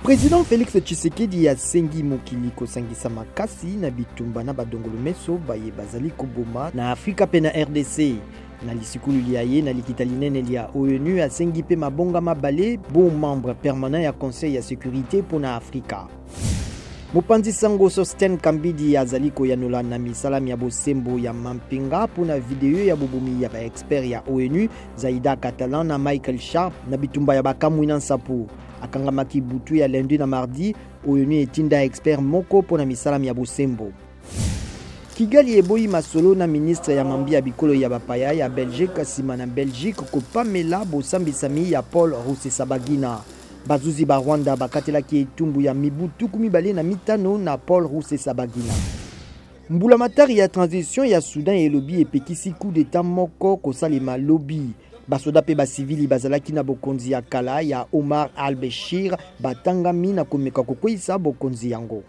President Felix Tshisekedi asengi mokili kosangisa makasi na bitumba na badongolomeso baye bazali koboma na Afrika mpe na RDC. Na lisikulu lya ye na likita linene lya ONU, asengi mpe mabonga mabale bo membre permanent ya Conseil ya sécurité mpo na Afrika. Mopanzi sango Sosten Kambidi azali koyanola na misala mya bosembo ya mampinga mpo na video ya bobomi ya baexpert ya ONU Zaida Catalan na Michael Sharp na bitumba ya Bakamwina Nsapu. Akangamaki butu ya lundi na mardi. ONU etinda expert moko mpo na misala mya bosembo. Kigali eboyi masolo na ministre ya mambi ya bikolo ya bapaya ya Belgique nsima na Belgique kopamela bosambisami ya Paul Rusesabagina. Bazuzi ba Rwanda bakatelaki etumbu ya mibu 25 na Paul Rusesabagina. Mbulamatari ya transition ya Soudan elobi epekisi coup d'etat moko kosalema lobi. Basoda mpe basivili bazalaki na bokonzi ya kala ya Omar al-Bashir batangami na komeka kokweyisa bokonzi yango.